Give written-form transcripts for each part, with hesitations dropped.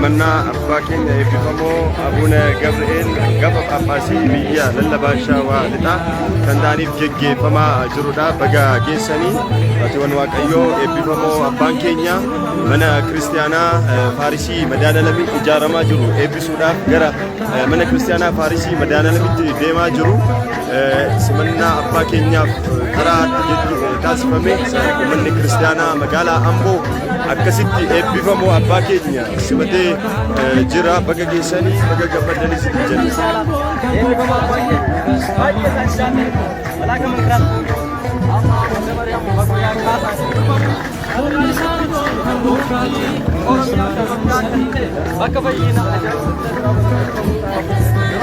Simannaa abbaa keenya eebbifamoo Abuna Gabri'eel hangafa Phaaphaasii biyya lallabaa Shawaa Lixaa kan ta'aniif geggeeffamaa jirudha. Baga geessanii maatiiwwan Waaqayyoo eebbifamoo abbaan keenya mana kiristaanaa Faarisii Madaanalamiin ijaaramaa jiru eebbisuudhaaf gara mana kiristaanaa Faarisii Madaanalamitti deemaa jiru. Simannaa abbaa keenyaaf karaa taasifame manni kiristaanaa magaalaa Amboo akkasitti eebbifamoo abbaa keenya simatee jira. Baga geessanii baga gammadanii isin jenna. Eebbifamaa baay'ee baay'ee isaan jaalladha. Malaaka Mankiraa amma Waldamariyaam Magoyaa Kaasaa Bakka fayyina yeroo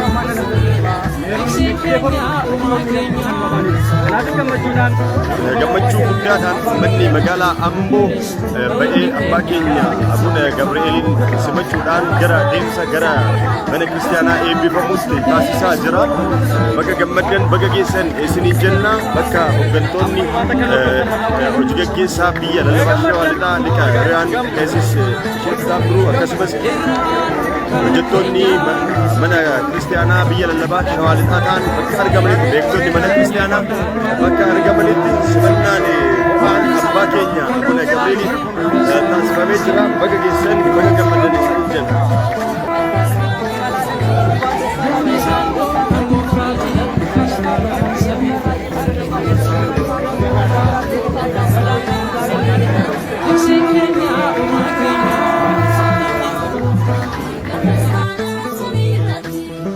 ammaa kana kanaaf gammachuudhaan Gammachuu guddaadhaan uummanni magaalaa Amboo ba'ee abbaa keenya Abuna Gabri'eelin simachuudhaan gara deemsa gara mana kiristaanaa eebbifamutti taasisaa jira. Baga gammaddan, baga geessan isiniin jenna. Bakka hooggantoonni hojii gaggeessaa biyya lallabaa Shawaa Lixaa Liqa Hiriyaan Qeesis Isheetu Taammiruu akkasumas hojjettoonni mana kiristaanaa biyya lallabaa Shawaa Lixaa ta'an bakka argamanitti, beektonni mana kiristaanaa bakka argamanitti simannaan ho'aan abbaa keenya Abuna Gabri'eeliif taasifamee jira. Baga geessan, baga gammaddan isiniin jenna.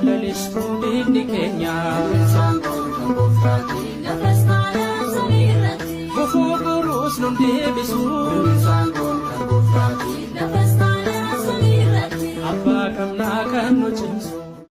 Lalistuu diinni keenya gufuu boruus nun deebisu.